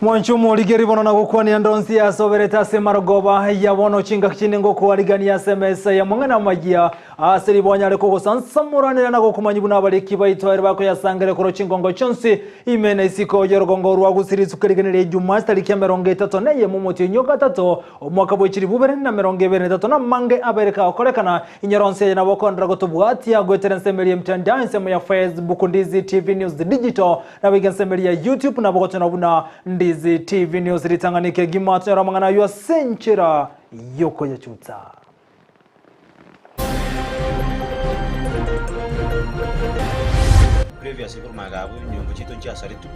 Mwanche omorigeri bono na gokwania ndonsi asoberete ase marogoba ya bono chingaki chinde ngokwarigania ase emesa ya mang'ana amayia ase ribo anyare kogosansamoranera na gokomanyia buna abariki baito ere bakoyasangere korwa chingongo chionsi ime na isiko y'orogongo rwa Gusii rituko rigeni ria Ijumaa chitariki 31 omotienyi o gatato omwaka bwe chilifu ibere na 23 na amange abere kagokorekana Inyora onsi aye nabo okondera gotobwatia goetera ensemo eria y'emtandao ensemo ya Facebook Ndizi TV News Digital Naboigo ensemo eria ya YouTube nabo gotonyora buna Ndizi TV News ritang'ani kegima tonyore amang'ana ayio ase enchera y'okoyachutsa. Previous korwa magega abwo enyomba chiaito nchiasaretwe,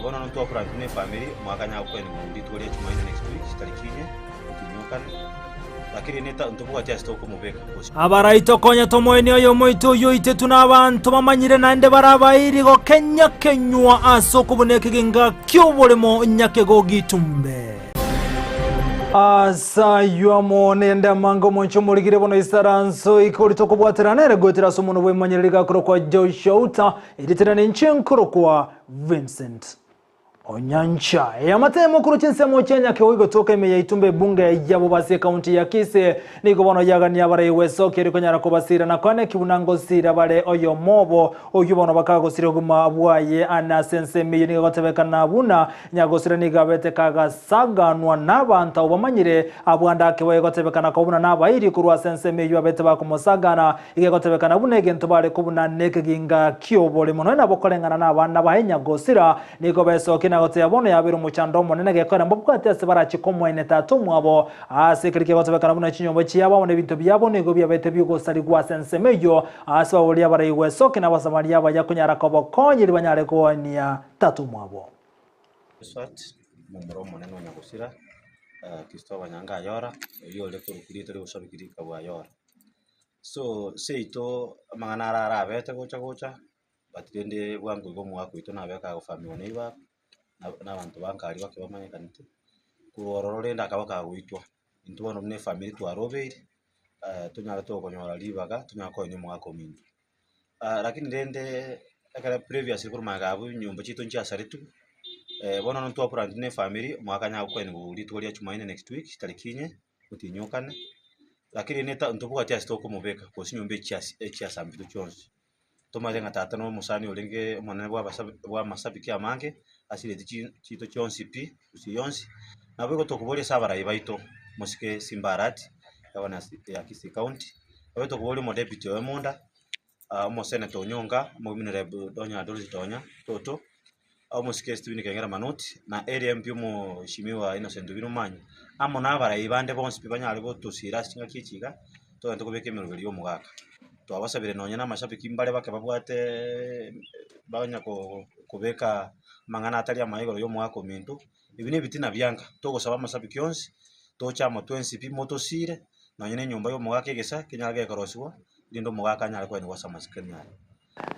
bono ntwakorana buna efamiri omwaka anyare koenigwa rituko ria jumaine next week chitariki inye, otinyokane. Lakini neta ntobwati ase tokomobeka gose. Abaraito konya tomoenie oyomoito oyio oitetwe nabanto bamanyire naende bare abairi gokenya-kenywa ase okobuna ekegenga ki'oboremo nyakegogitumbe. Ase ayio amo nende amange omonche omorigire bono isaranso ikori tokobwaterana ere goetera ase omonwa bw'emanyereri gakorokwa Joshua Uta, erieta ninche nkorokwa Vincent. Onyancha y'amatemo korwa chinsemo chia Nyakegwa igotoka ime ya Itumbe ebunge ya Bobasi ekaunti ya Kisii nigo bono yagania abarai gwesokia erio konyara kobasira na koeneki buna ngosira bare oyomo obo oyio bono bakagosira obogima bwaye ane ase ensemo eyio nigo egotebekana buna nyagosira nigo abete kagasaganwa nabanto abwo bamanyire abwo ande ake egotebekana koba buna nabairi korwa ase ensemo eyio abete bakomosagana Iga egotebekana buna egento bare kobuna nekeginga ki'oborimo. Nonya nabo koreng'ana nabana baye nyagosira, nigo besokia na gotebia bono yabeire omochando omonene gekoera mbabwate ase barachie komoenia tata omwabo. Ase keria kegotebekana buna chinyomba chiabo amo nebinto biabo nigo biabete bi'ogosarigwa ase ensemo eyio, ase baboria abaraigwe esoke na Abasamaria abaya konyara kobakonya erio banyare koenia tata omwabo. Josafat, omomura omonene o nyagosira, Kristo abanyanga Ayora, oyio ore korokwa rieta ri'obosabiki rikabua Ayora. So seito amang'ana aro arabete gocha gocha, but rende bwango iga omogaka oito nabe akagofamiwa na ebaba, na abanto ba nka aria bake bamanyekanete, korwa ororo rende akaba kagoitwa, intwe bono buna efamiri twarobeire, tonyare tokonyora ribaga tonyare koenia omogaka ominto. Lakini rende ekero previous korwa magega abwo enyomba chiaito nchiasaretwe, bono ntwapuraneti buna efamiri omogaka anyare koeniwa rituko ria jumaine next week chitariki inye, otinyokane. Lakini neta ntobwati ase tokomobeka gose chinyomba echi chias echiasambetwe chionsi. Tomanyete ng'a tata na omosani orenge omonene bwa abasabi bwa amasabiki amange, asireti chi chiito chionsi pi, gusii yonsi. Nabo igo tokoboria ase abarai baito, mosike Simba Arati, gavana ya Kisii county, nabo tokoboria omodeputy oye Monda, omoseneta Onyonka, omowomen rep Donya Dorothy Donya Toto, omosike Stephen Kengera Manoti, na area MP omweshimiwa Innocent Obino Omanyi, amo na abarai bande bonsi pi banyare gotosira ase chingaki echi iga, togende kobeka emeroberi ya omogaka. Twabasabire nonye na amashabiki mbare bake babwateeee banya ko kobeka amang'ana atari amaya igoro ya omogaka ominto, ebi na ebitina bianka, togosaba amashabiki onsi, toche amo twensi pi motosire, nonye na enyomba ya omogaka egesa, kenyare gekorosiwa. erinde omogaka anyare koenigwa ase amasikani aye.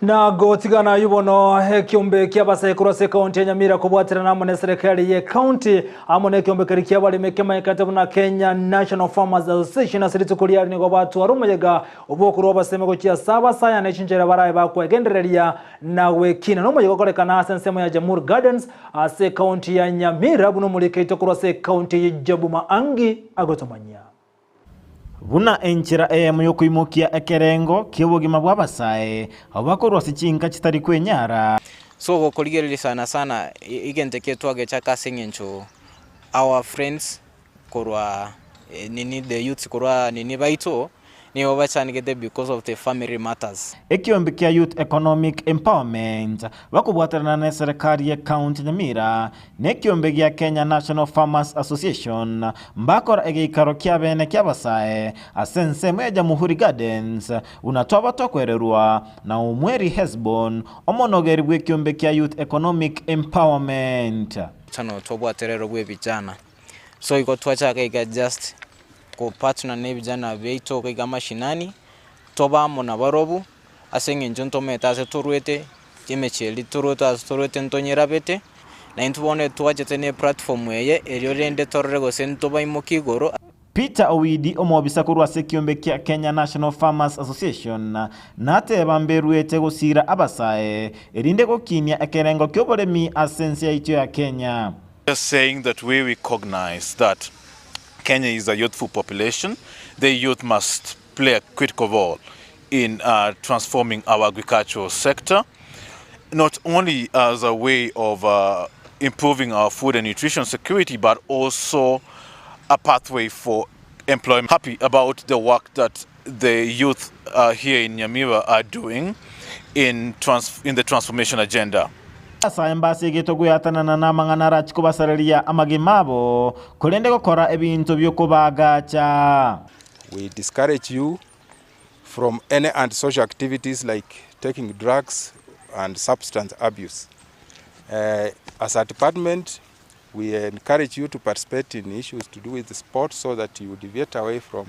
Na gotigana ayio bono, ekiombe ki'abasae korwa ase ekaunti ya Nyamira kobwaterana amo neserekari y'ekaunti amo nekiombe keria ki'abaremi kemanyekete buna Kenya National Farmers Association ase rituko riaria nigo batwara omoyega obwokorwa obosemi gochia ase abasae ane chinchera barabe bakwegendereria na gwekina nomoyega okorekana ase ensemo ya Jamhuri Gardens ase ekaunti ya Nyamira buna omoriki oito korwa ase ekaunti eye Job Maangi agotomanyia. Buna enchera eyemo y'okoimokia ekerengo ki'obogima bw'abasae abwo bakorwa ase chinka chitari kwenyara. So gokorigereria sana sana egento eke twagechaka ase eng'encho our friends korwa nini the youths korwa nini baito nigo bachandegete because of the family matters. Ekiombe kia Youth Economic Empowerment bakobwaterana neserekari ye county Nyamira Nekiombe gia Kenya National Farmers Association mbakora egeikaro kiabene ki'abasae ase ensemo ya Jamuhuri Gardens, buna twaba tokwererwa na Omweri Hesbon, omonogeri bw'ekiombe kia Youth Economic Empowerment. Mkutano tobwate rero bwa evijana, so igo twachaka iga just ko partner na evijana baito iga iga mashinani, tobe amo nabarobwo, ase eng'encho ntomanyete ase torwete, emechie eria torwete ase torwete ntonyerabete, na intwe bono etwachete ne platform eye, erio rende torore gose ntobaimokie igoro. Peter Owidi, omobisa korwa ase ekiombe kia Kenya National Farmers Association, nateba mberuete gosiira abasae, erinde gokinia ekerengo ki'oboremi ase ense yaito ya Kenya. Just saying that we recognize that Kenya is a youthful population, the youth must play a critical role in uh, transforming our agricultural sector, not only as a way of uh, improving our food and nutrition security, but also a pathway for employment. Happy about the work that the youth uh, here in Nyamira are doing in, trans in the transformation agenda. Abasae mbasegetwe gweatanana namang'ana arache kobasareria amagima abo, korende gokora ebinto bi'okobaagacha. We discourage you from any antisocial activities like taking drugs and substance abuse. Uh, as a department, we encourage you to participate in issues to do with the sport so that you deviate away from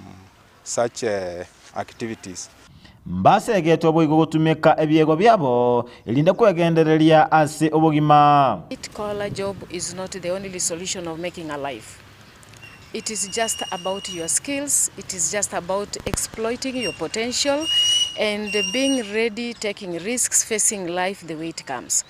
such uh, activities. Mbasegetwe boigo gotumeka ebiegwa biabo, erinde kwegendereria ase obogima. White collar job is not the only solution of making a life. It is just about your skills, it is just about exploiting your potential and being ready, taking risks, facing life the way it comes.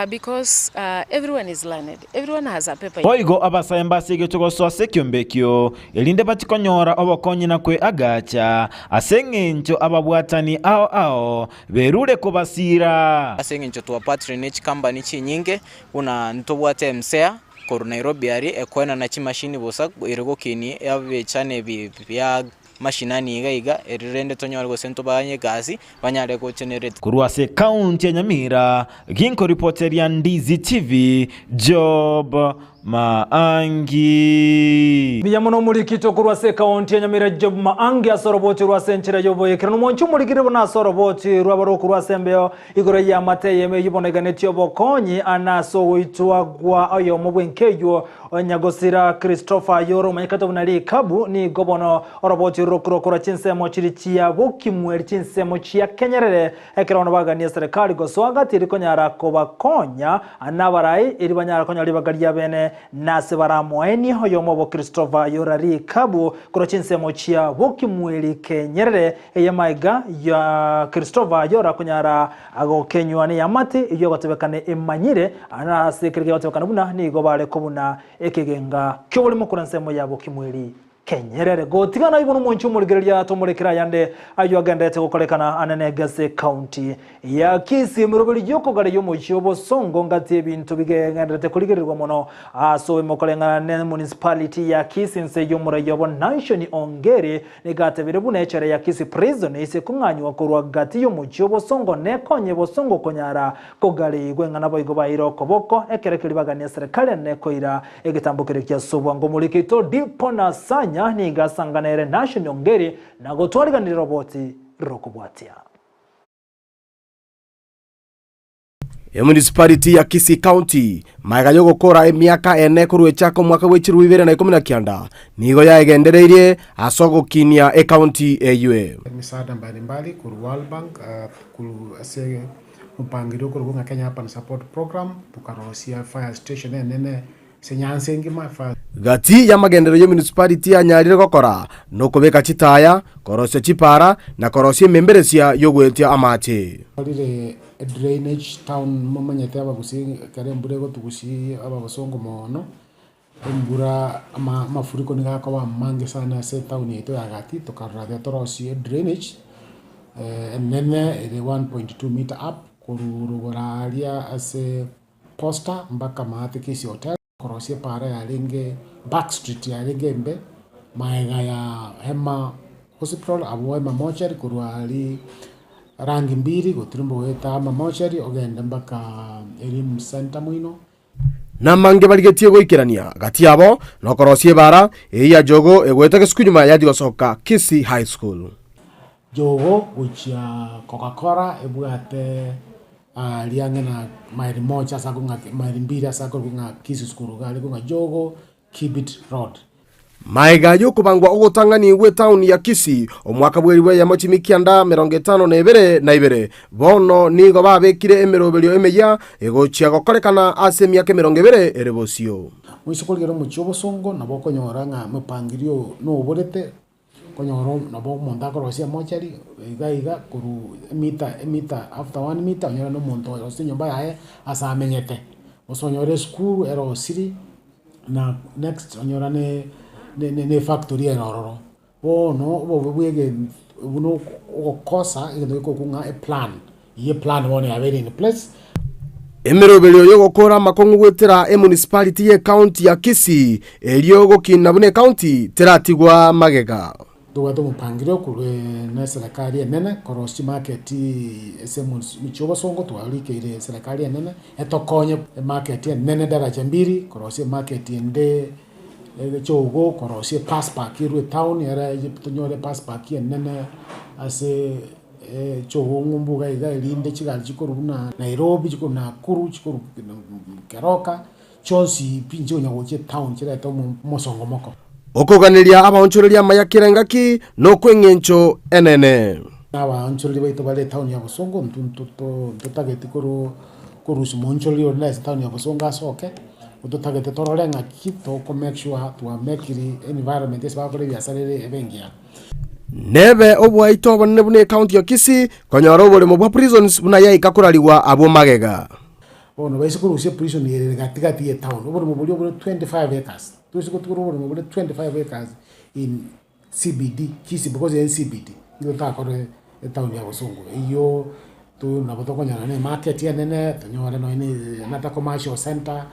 Because everyone is learned, everyone has a paper. Boigo abasae mbasegetwe gosoa ase ekiombe ekio, erinde bachie konyora obokonyi na kweagacha, ase engencho ababwatani ao ao berure kobasiira. Ase eng'encho twapatire ne chikambani chinyinge buna ntobwate MSEA korwa Nairobi aria ekoenana chimashini bosa ere gokinia ebichane ebi bia mashinani iga iga eri rende tonyore gose ntobanye egasi banyare gogenerate. Korwa ase ekaunti ya Nyamira, ginkoripoteria Ndizi TV, Job Maangi. Mbuya mono omorikito korwa ase ekaunti ya Nyamira Job Maangi ase oroboti rwa ase enchera y'oboyekeranu. Omonche omorikire buna ase oroboti rw'abarokwo rwa ase embeo igoro y'amate eyemo eyio bono eganetie obokonyi ane ase ogoitwa gwa oyomo bw'enka eyio Nyagosira Christopher ayore omanyekete buna Rikabu nigo bono oroboti rorokure korwa chinsemo chiria chia Bokimweri chinsemo chia Kenyerere ekero bono baganie serikali gosoa gati eri konyara kobakonya nabarai eri banyara konyora ribaga ria bene nase baramoenie oyomo obo Christopher ayore Rikabu korwa chinsemo chia Bokimweri Kenyerere eye maiga ya Christopher ayore akonyara agokenywa neyamate eyio egotebekana emanyire Ase ekero kiagotebekana buna nigo bare kobuna ekegenga ki'oborimo korwa ensemo ya bokimweri kenyerere. Gotiga naye bono omonche omorigereria tomorekere ayande ayio agenderete gokorekana anene ase ekaunti ya Kisii. Emeroberi y'okogareria omochie obosongo ngati ebinto bigenderete korigererigwa mono ase oboimo koreng'ana ne municipality ya Kisii inse y'omorai obo Nashon Ongeri nigo atebire buna echela ya Kisii Prison eise kong'anywa korwa gati y'omochie obosongo nekonye bosongo konyara Kogarigwe ng'a naboigo baeire okoboko ekero ekio ribagania eserekari ene koira egetambo keria kia Sobwango Omorikito Dipo na Sanya nigo asangana ere Nashon Ongeri na gotwariganera roboti rokobwatia. Emunicipality ya Kisii County magega yogokora emiaka ene korwa echaka omwaka bwe chilifu ibere na ikomi na kianda nigo yaegendereirie ase ogokinia ecounty eywe. Emisaada mbalimbali korwa World Bank korwa ase Omopangilio okorokwa ng'a Kenya Urban Support Program, tokarosia fire station enene ase Nyanza engima, fire. Gati y'amagenderero y'emunicipality yanyarire gokora nokobeka chitaya, korosia chipara, na korosia ememberesia y'ogoetia amache. Twarire edrainage town momanyete abagusii ekero embura egotugusia abasongo mono, embura ama amafuriko nigo akoba amange sana ase etown yaito ya gati, tokarora riria torosie edrainage enene ere 1.2 meter up korwa rogoro aria ase posta mpaka maate Kisii hotel, korosia epara yarenge back street yarenge embe, maega ya Hema hospital abwo Hema mortuary korwa aria rangi mbiri gotirimboka goeta Hema mortuary ogende mpaka Elimu centre moino. Namange barigetie goikerania gati yabo nokorosia ebara eye ya Jogoo egoeta gesuku nyuma yachia gosoka Kisii High School. Jogoo gochia Coca-Cola ebwate aria ang'e na maili moja ase akong'a maili mbili ase akorokwa ng'a Kisii School iga aria kong'a Jogoo Kibit Road. Maega y'okobangwa ogotang'ani gw'etaoni ya Kisii omwaka bw'eribu eyemo chimikianda 52 na ibere, bono nigo babekire emeroberio emeyia egochia gokorekana ase emiaka 20 ere bosio. Moise korigera omochie obosongo nabo okonyora ng'a omopangirio noborete, okonyora nabo omonto akorosia emochari iga iga korwa emita emita after one meter onyore na omonto orosie enyomba yaye ase amenyete. Gose onyore esukuru erosiri. Na next onyora ne ne efactory ere ororo. Bono obobe bwa egento buna ogokosa egento gekorokwa ng'a eplan, eywo eplan bono yabeire in place. Emeroberio y'ogokora amakong'u goetera emunicipality y'ecounty ya Kisii erio gokina buna ecounty teratigwa magega. Ntobwate omopangilio korwa na eserekari enene korosia chimarket ase omochie obosongo twarikeire eserekari enene etokonye emarket enene daraja mbili korosia emarket ende echogo korosia ebus park erwe etown ere tonyore ebus park enene ase echogo ng'umbu iga iga erinde chigari chikorwa buna Nairobi chikorwa Nakuru chikorwa Keroka. Chionsi pi nchikonya gocha etown chirete omosongo moko. Okoganeria abaonchoreria amaya kera engaki nokw'engencho enene. Abaonchoreria baito bare etown ya Bosongo ntotageti korusia omoonchoreria onde ase etown ya Bosongo asoke, ntotagete torore ng'aki toko make sure twamekiri environment ase bagokora ebiasara ere ebe engiya. Nebe oboaito obonene buna ecounty ya Kisii konyora oboremo bwa prisons buna yaika korarigwa abwo magega. Bono baise korusia eprison ere gati gati y'etown, oboremo boria obore 25 acres, toise gotigora oboremo bore 25 acres in CBD, Kisii because ere CBD, nigo totakore etown ya bosongo. Eyio to nabo tokonyora na emarket enene, tonyore nonye na another commercial centre,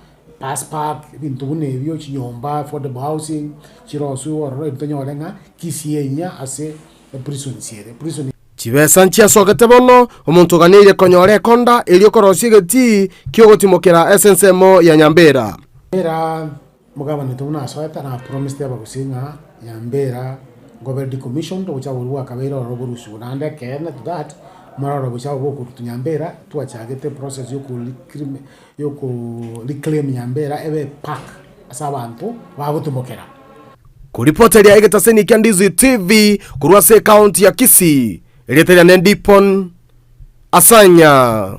bus park, ebinto buna ebio, chinyomba, affordable housing, chiroswe ororo erio tonyore ng'a Kisii enyia ase eprisons ere, prison. Chibesa nchiasogete bono, omonto oganeire konyora ekonda erio korosia egetii ki'ogotimokera ase ensemo ya Nyambera. Nyambera omogabane oito buna asoete na promised abagusii ng'a Nyambera ngobe decommissioned obochabo boria bwakabeire ororo borusiwe naende ekeene to that mororo obochabo bokorutwa Nyambera twachagete eprocess yoko reclaim Nyambera ebe epark ase abanto bagotimokera. Koripoteria egetaseni kia Ndizi TV korwa ase ekaunti ya Kisii, erieta riane Dipon Asanya.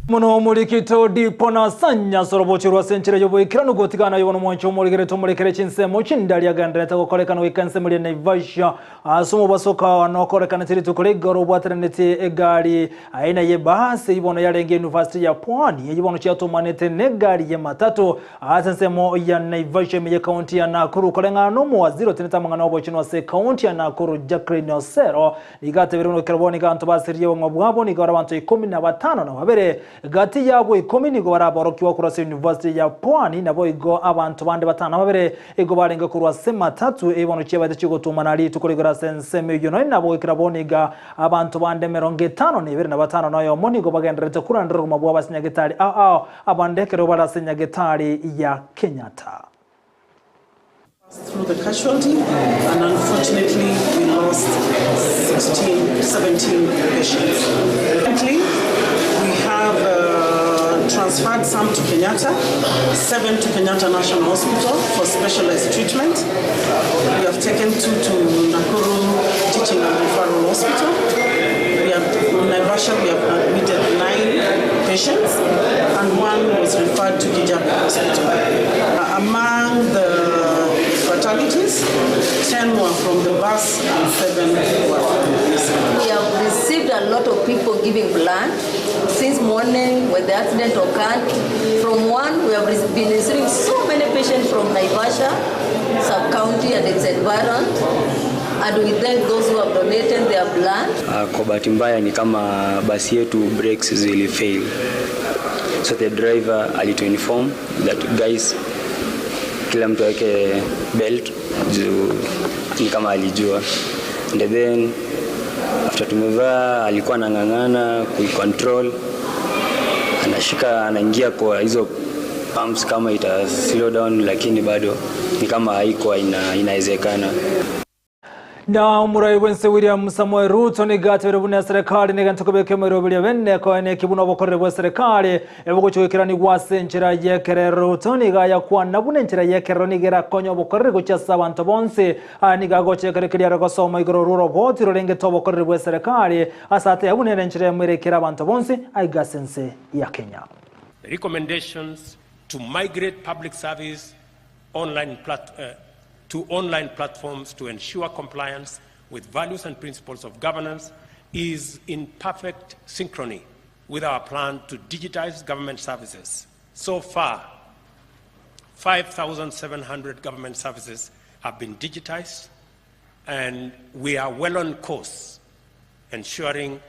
Mono omorikito Dipon Asanya ase orobocho rwa ase enchera y'oboikeranu gotigana aye bono omwancho omorigerete omorekere chinsemo chindari agenderete gokorekana goika ensemo eria Naivasha Ase omobasoka nokorekanete rituko rigoro obwateranetie egari aina y'ebasi eyio bono yarenge University ya Pwani eyio bono chiatomanete negari y'ematatu ase ensemo ya Naivasha ime y'ekaunti ya Nakuru koreng'ana n'omowaziri otenete amang'ana y'obochenu ase ekaunti ya Nakuru Jacqueline Osero nigo atebire buna goikera bono nigo abanto basiririe obogima bwabo nigo bare abanto ikomi na batano na babere Gati y'abwo ikomi nigo bare aborokigwa korwa ase University ya Pwani, naboigo abanto bande batano na babere igo barenge korwa ase matatu eyio bono chiabaete chigotumana rituko rigoro ase ensemo eyio. Nonya nabo goikera bono iga abanto bande emerongo etano na ebere na batano na oyomo nigo bagendererete korandera obogima bwabo ase nyagetari ao ao, abande ekero bare ase nyagetari ya Kenyatta. Through the casualty and unfortunately we lost 16, 17 patients. Currently we have uh, transferred some to Kenyatta, seven to Kenyatta National Hospital for specialized treatment. We have taken two to Nakuru Teaching and Referral Hospital. We have, in Naivasha we have admitted nine patients and one was referred to Kijabe Hospital. Uh, among the fatalities, 10 were from the bus and 7 were from the vehicle. We have received a lot of people giving blood since morning when the accident occurred. From one, we have been receiving so many patients from Naivasha, sub-county and its environment. And we thank those who have donated their blood. Kwa bahati mbaya ni kama basi yetu brakes zili fail. So the driver alituinform that guys, kila mtu aweke belt juu ni kama alijua. And then after tumevaa alikuwa anang'ang'ana kuicontrol, anashika anaingia kwa hizo pumps kama ita slow down, lakini bado ni kama haikuwa ina, inawezekana. Na omorai bw'ense William Samoei Ruto nigo atebire buna eserekari nigo egento kobeka emeroberio bene koene eki buna obokoreri bw'eserekari ebogochia goikeranigwa ase enchera y'ekerero. Ruto nigo ayakwana buna enchera y'ekerero nigo erakonye obokoreri gochia ase abanto bonsi. Aya nigo agocha ekero keria are gosoma igoro rw'oroboti rorengete obokoreri bw'eserekari ase ateba buna ere enchera eyemo erekere abanto bonsi aiga ase ense ya Kenya. Recommendations to migrate public service online plat, to online platforms to ensure compliance with values and principles of governance is in perfect synchrony with our plan to digitize government services. So far, 5,700 government services have been digitized, and we are well on course ensuring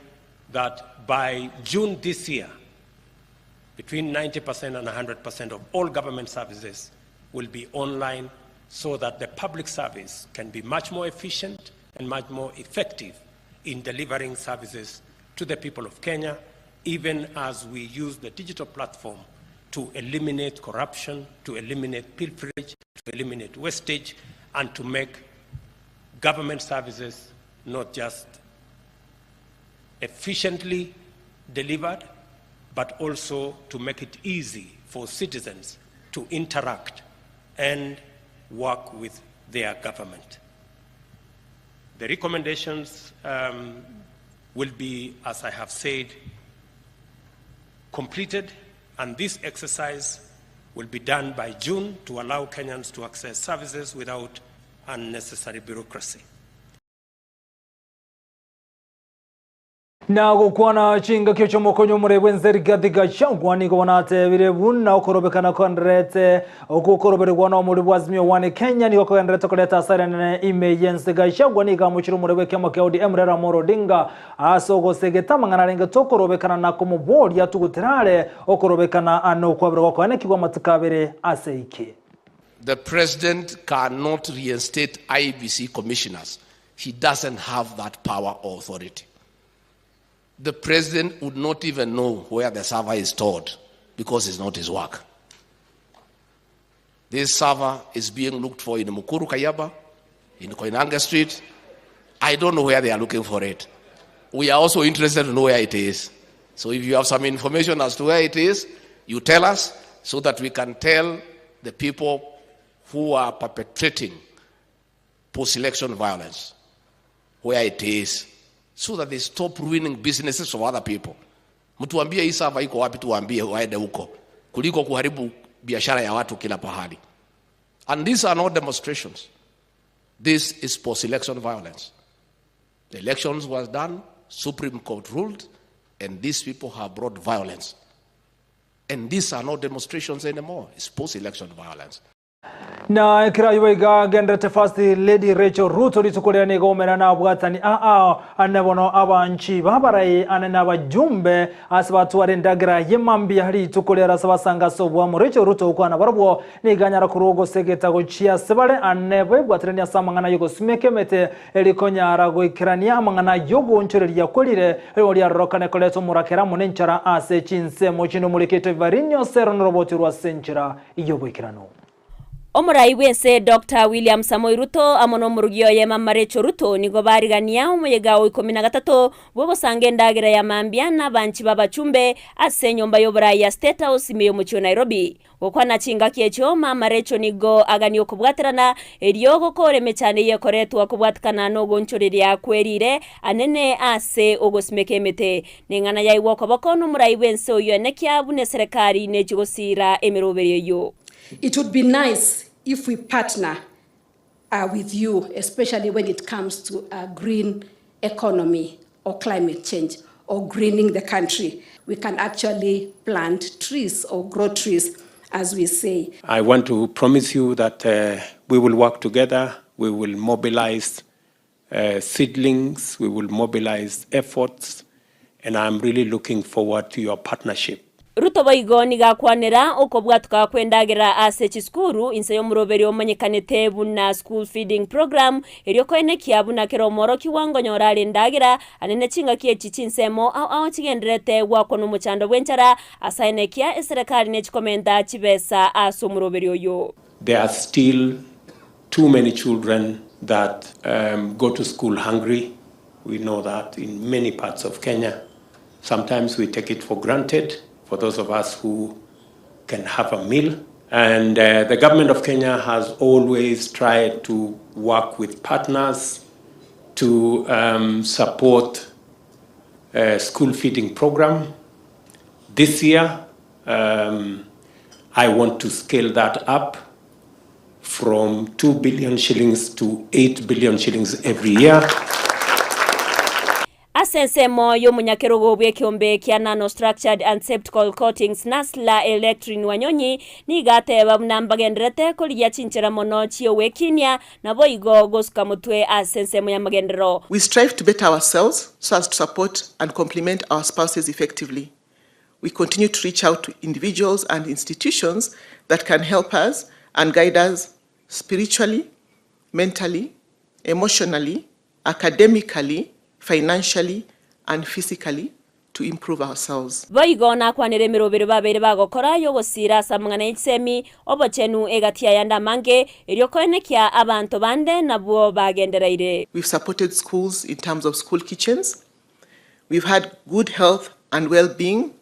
that by June this year, between 90% and 100% of all government services will be online so that the public service can be much more efficient and much more effective in delivering services to the people of Kenya, even as we use the digital platform to eliminate corruption, to eliminate pilferage, to eliminate wastage, and to make government services not just efficiently delivered, but also to make it easy for citizens to interact and work with their government. The recommendations um, will be, as I have said, completed, and this exercise will be done by June to allow Kenyans to access services without unnecessary bureaucracy. Na gokwana chingaki chi'omokonyi omorei bw'ense Rigathi Gachagua nigo bono atebire buna okorobekana kogendererete okwo okoroberigwa n'omorwori bwa Azimio One Kenya nigo kogendererete koreta asara enene ime y'ense. Gachagua nigo amochire omorei bw'ekiama kia ODM Raila Amolo Odinga ase ogosegeta amang'ana arengete okorobekana na komoboria atugutere are okorobekana ane okwabera gokoenekigwa amatuko abere ase eiki. The president cannot reinstate IEBC commissioners. He doesn't have that power or authority. The president would not even know where the server is stored because it's not his work. This server is being looked for in Mukuru Kayaba, in Koinange Street. I don't know where they are looking for it. We are also interested to know where it is. So if you have some information as to where it is, you tell us so that we can tell the people who are perpetrating post-election violence where it is so that they stop ruining businesses of other people. Mtuambie hii server iko wapi, tuwaambie waende huko kuliko kuharibu biashara ya watu kila pahali. And these are not demonstrations. This is post-election violence. The elections was done, Supreme Court ruled, and these people have brought violence. And these are not demonstrations anymore. It's post-election violence. Na ekero ayio iga agenderete First Lady Rachel Ruto rituko riria nigo omera nabwatani aa ane bono abanchi babarai ane nabajumbe ase batware endagera y'emambia rituko riria ase basanga ase obwamo Rachel Ruto okwana barobwo nigo anyara korwa ogosegeta gochia ase bare ane bebwateranie ase amang'ana y'ogosimeka emete erikonyara goikerania amang'ana y'ogoonchoreria kwerire rigo riarorokane koreta omorakera amo nenchara ase chinsemo chinde omorikete Ivarinio Sero noroboti rwa ase enchera y'oboikeranu. Omorai bw'ense Doctor William Samoei Ruto amo nomorugi oye Mama Rachel Ruto nigo barigania omoyega o ikomi na gatato bw'ogosanga endagera ya mambia nabanchi b'abachumbe ase enyomba y'oborai ya State House ime y'omochie o Nairobi. Gokwana chingaki echio, Mama Rachel nigo agania okobwaterana erio gokora emechando eye ekoretwa kobwatikana nogonchoreria kwerire anene ase ogosimeka emete. Neng'ana yaigwa okoboko nomorai bw'ense oyio enekia buna eserekari nechi gosiira emeroberio eyio. It would be nice if we partner uh, with you, especially when it comes to uh, green economy or climate change or greening the country. We can actually plant trees or grow trees, as we say. I want to promise you that uh, we will work together, we will mobilize uh, seedlings, we will mobilize efforts, and I'm really looking forward to your partnership. Ruto boigo nigo akwanera okobwatoka kw'endagera ase chisukuru inse y'omoroberio omanyekanete buna School Feeding Programme, erio koenekia buna kera omworokigwa nkonyora are endagera anene chingaki echi chinsemo ao ao chigendererete goakwa nomochando bw'enchara ase aenekia eserekari nechikomenta chibesa ase omoroberio oyo. There are still too many children that um, go to school hungry. We know that in many parts of Kenya. Sometimes we take it for granted for those of us who can have a meal. And uh, the government of Kenya has always tried to work with partners to um, support a school feeding program. This year, um, I want to scale that up from 2 billion shillings to 8 billion shillings every year. Ase ensemo y'omonyakerogo bw'ekeombe kia Nano Structured and Septical Coatings Nasla Electrine Wanyonyi nigo ateba buna mbagendererete korigia chinchera mono chi'ogwekinia naboigo gosuka motwe ase ensemo y'amagenderero. We strive to better ourselves so as to support and complement our spouses effectively. We continue to reach out to individuals and institutions that can help us and guide us spiritually, mentally, emotionally, academically, financially, and physically to improve ourselves. Boigo nakwanire emerobero babeire bagokora y'ogosiira ase amang'ana ye chisemi, obochenu egati y'ayande amange, erio koenekia abanto bande nabwo bagendereire. We've supported schools in terms of school kitchens, we've had good health and well-being,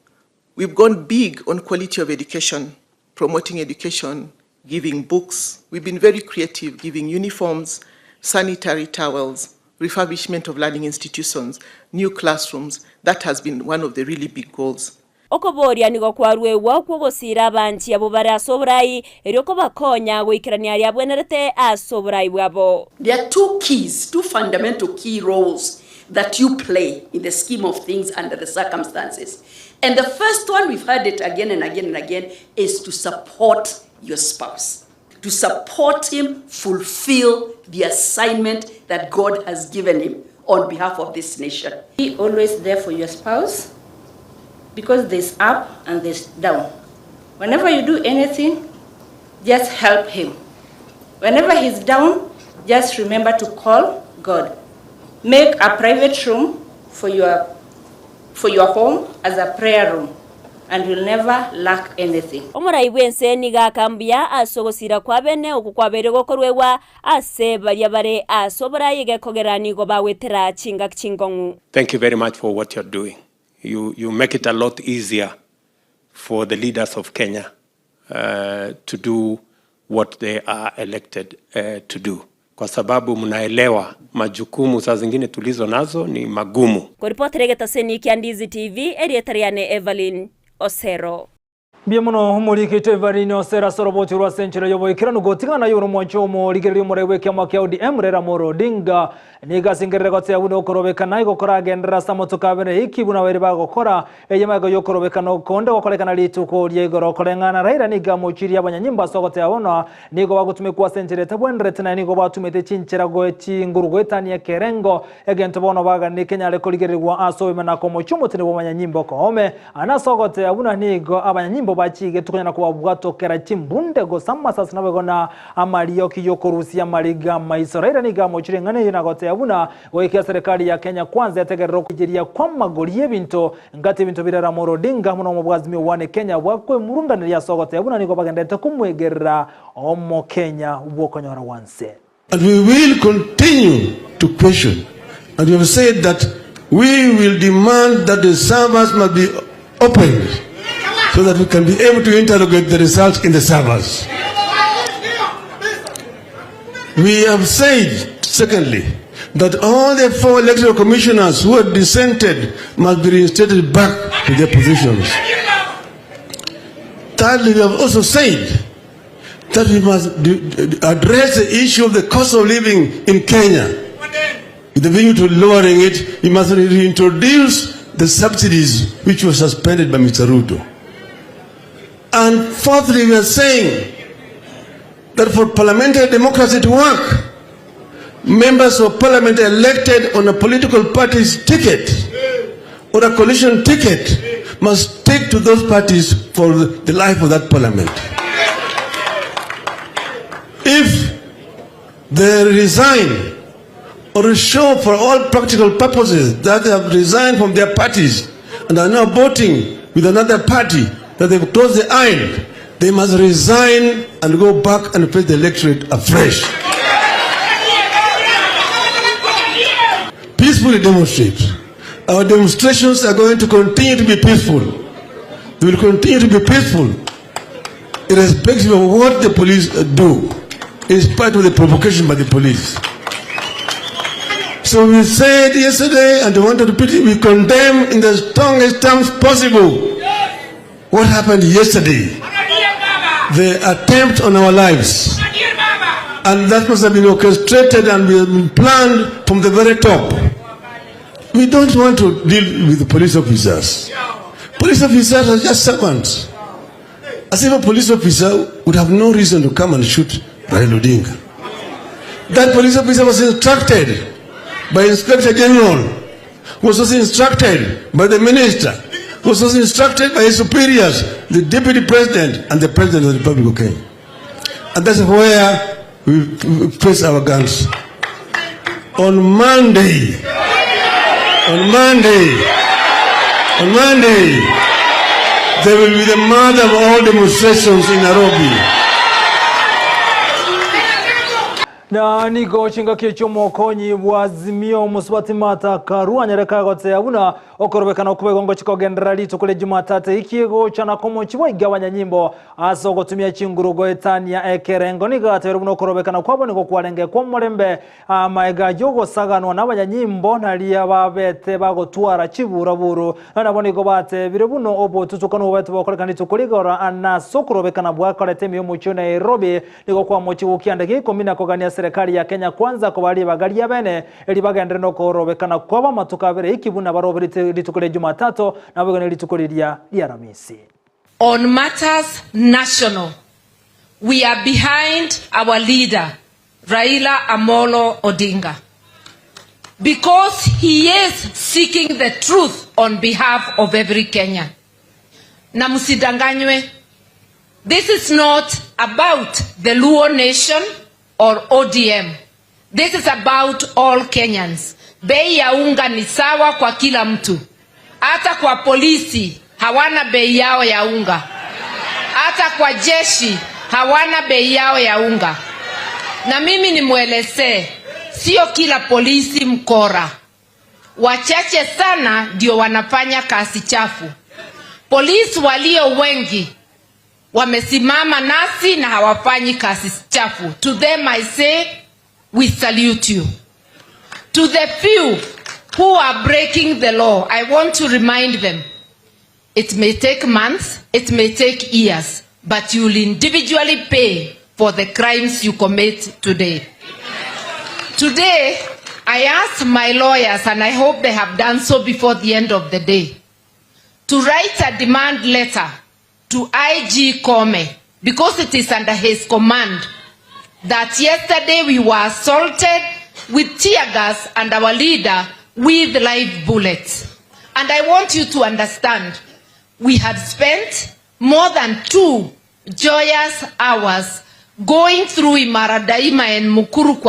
we've gone big on quality of education, promoting education, giving books. We've been very creative, giving uniforms, sanitary towels, refurbishment of learning institutions, new classrooms. That has been one of the really big goals. Okoboria nigo kwaruegwa kw'ogosiira abanchi abwo bare ase oborai, erio kobakonya goikerania aria abwenerete ase oborai bwabo. There are two keys, two fundamental key roles that you play in the scheme of things under the circumstances. And the first one, we've heard it again and again and again, is to support your spouse, to support him fulfill the assignment that God has given him on behalf of this nation. Be always there for your spouse because there's up and there's down. Whenever you do anything, just help him. Whenever he's down, just remember to call God. Make a private room for your, for your home as a prayer room and you'll never lack anything. Omorai bw'ense nigo aka mbuya ase ogosira kwa bene okwo kwabeire gokoruegwa ase baria bare ase oborai egekogera nigo bagwetera chingaki chinkong'u. Thank you very much for what you're doing. You, you make it a lot easier for the leaders of Kenya uh, to do what they are elected uh, to do, kwa sababu mnaelewa majukumu saa zingine tulizo nazo ni magumu. Koripotera egetaseni kia Ndizi TV, erieta riane Evelyn Osero. Mbuya mono omorikito Evelyn Osero ase oroboti rwa ase enchera y'oboikeranu gotigana aye ore omwanchi omorigereria omorai bw'ekiama kia ODM Raila Amolo Odinga. Nigo asengerere goteba buna okorobekana igo koragenderere ase amatuko abere eki buna baria bagokora Eye magega y'okorobekana okonde gokorekana rituko ria igoro koreng'ana Raila nigo amochirie abanyanyimbo ase ogoteba bono nigo bagotumekwa ase enchera etabwenereti naye nigo batumete chinchera goe chinguru goetania ekerengo egento bono baganire kenyare korigererigwa ase oboime na komochia omotende bw'abanyanyimbo koome ane ase ogoteba buna nigo abanyanyimbo bachigetwe konyara kobabwatokera chimbunde gose amasasi naboigo na amarioki y'okorusia amariga amaiso Raila nigo amochirie eng'ana eyio na goteba buna Goika eserekari ya Kenya Kwanza yategerera okoigeria kw'amagori y'ebinto ngati ebinto biria Ramola Odinga amo nomobwazimi one Kenya bwakwemurunganeria ase ogoteba buna nigo bagenderete komwegerera Omokenya bw'okonyora gwanse. And we will continue to question and we have said that we will demand that the servers must be opened so that we can be able to interrogate the results in the servers. We have said, secondly, that all the four electoral commissioners who had dissented must be reinstated back to their positions. Thirdly, we have also said that we must address the issue of the cost of living in Kenya. With the view to lowering it, we must reintroduce the subsidies which were suspended by Mr. Ruto. And fourthly, we are saying that for parliamentary democracy to work, members of parliament elected on a political party's ticket or a coalition ticket must stick to those parties for the life of that parliament. If they resign or show for all practical purposes that they have resigned from their parties and are now voting with another party, that they've closed the aisle, they must resign and go back and face the electorate afresh. Peacefully demonstrate. Our demonstrations are going to continue to be peaceful. They will continue to be peaceful, irrespective of what the police do, in spite of the provocation by the police. So we said yesterday, and I want to repeat it, we condemn in the strongest terms possible what happened yesterday. The attempt on our lives. And that must have been orchestrated and been planned from the very top. We don't want to deal with police officers. Police officers are just servants. As if a police officer would have no reason to come and shoot Raila Odinga. That police officer was instructed by Inspector General, was also instructed by the minister, was also instructed by his superiors, the deputy president and the president of the Republic of Kenya. And that's where we face our guns. On Monday, on Monday, on Monday, there will be the mother of all demonstrations in Nairobi. Na nigo chingaki chi'omokonyi bw'Azimio omosubati Martha Karua nyareka agotea buna okorobekana okwo ngochi kogenderera rituko ria Jumatatu eki egocha na komochi bwaiga abanyanyimbo ase ogotumia chinguru goetania ekerengo. Nigo atebirie buna okorobekana kwabo nigo kwarenge kw'omorembe amaega yogosaganwa n'abanyanyimbo naria babete bagotwara chiburaburu. Nabo nigo batebire buna obotutukano bobete bokorekana rituko rigoro nase okorobekana bwakorete emiomochio Nairobi nigo kwamochi gokianda gia 10 na kogania serikali ya Kenya Kwanza kobari bagaria bene eri bagendere nokorobekana kwaba matuka abere iki buna barobere rituko ria Jumatatu nabo rituko riria ria Aramisi. On matters national, we are behind our leader, Raila Amolo Odinga, because he is seeking the truth on behalf of every Kenyan. Na msidanganywe, this is not about the Luo nation or ODM. This is about all Kenyans. Bei ya unga ni sawa kwa kila mtu. Hata kwa polisi hawana bei yao ya unga. Hata kwa jeshi hawana bei yao ya unga. Na mimi nimwelezee, sio kila polisi mkora. Wachache sana ndio wanafanya kazi chafu. Polisi walio wengi wamesimama nasi na hawafanyi kazi chafu. To them I say we salute you. To the few who are breaking the law, I want to remind them, it may take months, it may take years, but you will individually pay for the crimes you commit today. Today, I asked my lawyers, and I hope they have done so before the end of the day, to write a demand letter to IG Kome, because it is under his command, that yesterday we were assaulted with tear gas and our leader with live bullets. And I want you to understand, we had spent more than 2 joyous hours going through Imara Daima and Mukuru kwa